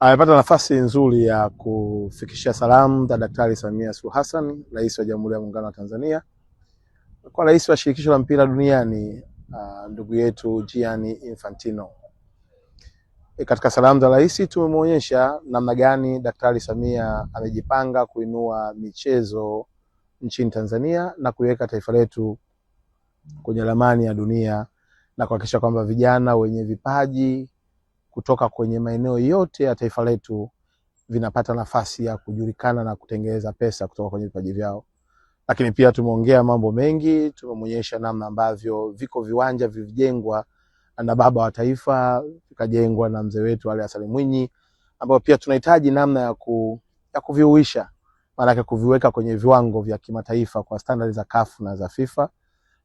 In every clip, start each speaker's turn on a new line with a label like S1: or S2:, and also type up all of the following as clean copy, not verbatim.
S1: Amepata nafasi nzuri ya kufikishia salamu za Daktari Samia Suluhu Hassan, Rais wa Jamhuri ya Muungano wa Tanzania, kwa Rais wa Shirikisho la Mpira Duniani, ndugu yetu Gianni Infantino. Katika salamu za rais tumemwonyesha namna gani Daktari Samia amejipanga kuinua michezo nchini Tanzania na kuiweka taifa letu kwenye ramani ya dunia na kuhakikisha kwamba vijana wenye vipaji kutoka kwenye maeneo yote ya taifa letu vinapata nafasi ya kujulikana na kutengeneza pesa kutoka kwenye vipaji vyao. Lakini pia tumeongea mambo mengi, tumemwonyesha namna ambavyo viko viwanja vilivyojengwa na baba wa taifa, vikajengwa na mzee wetu Ali Hassan Mwinyi, ambao pia tunahitaji namna ya kuviuisha, maanake kuviweka kwenye viwango vya kimataifa kwa standard za CAF na za FIFA.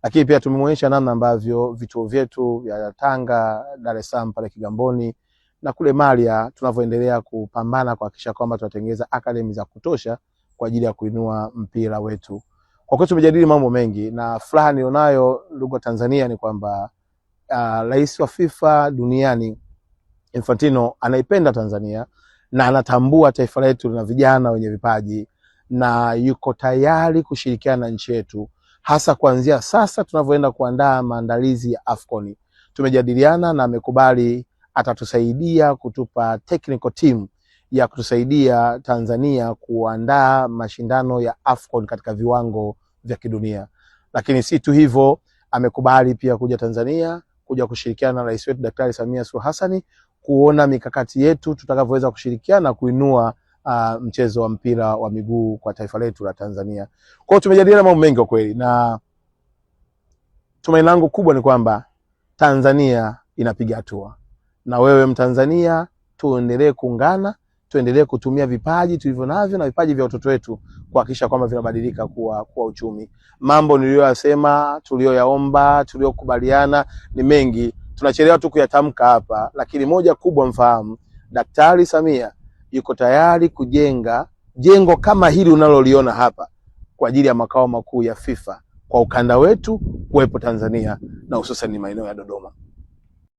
S1: Lakini pia tumemwonyesha namna ambavyo vituo vyetu vya Tanga, Dar es Salaam pale Kigamboni na kule Malia tunavyoendelea kupambana kuhakikisha kwamba tunatengeneza academy za kutosha kwa ajili ya kuinua mpira wetu. Kwa kweli tumejadili mambo mengi na furaha nilionayo ndugu wa Tanzania ni kwamba rais wa FIFA duniani Infantino anaipenda Tanzania na anatambua taifa letu lina vijana wenye vipaji na yuko tayari kushirikiana na nchi yetu, hasa kuanzia sasa tunavyoenda kuandaa maandalizi ya AFCON. Tumejadiliana na amekubali atatusaidia kutupa technical team ya kutusaidia Tanzania kuandaa mashindano ya AFCON katika viwango vya kidunia. Lakini si tu hivyo, amekubali pia kuja Tanzania kuja kushirikiana na rais wetu Daktari Samia Suluhu Hassan kuona mikakati yetu tutakavyoweza kushirikiana kuinua mchezo wa mpira wa miguu kwa taifa letu la Tanzania. Kwa hiyo tumejadiliana mambo mengi kwa kweli, na tumaini langu kubwa ni kwamba Tanzania inapiga hatua, na wewe Mtanzania, tuendelee kuungana, tuendelee kutumia vipaji tulivyo navyo na vipaji vya watoto wetu kuhakikisha kwamba vinabadilika kuwa uchumi. Mambo niliyoyasema, tuliyoyaomba, tuliyokubaliana ni mengi, tunachelewa tu kuyatamka hapa, lakini moja kubwa mfahamu, Daktari Samia yuko tayari kujenga jengo kama hili unaloliona hapa kwa ajili ya makao makuu ya FIFA kwa ukanda wetu kuwepo Tanzania na hususan ni maeneo ya Dodoma.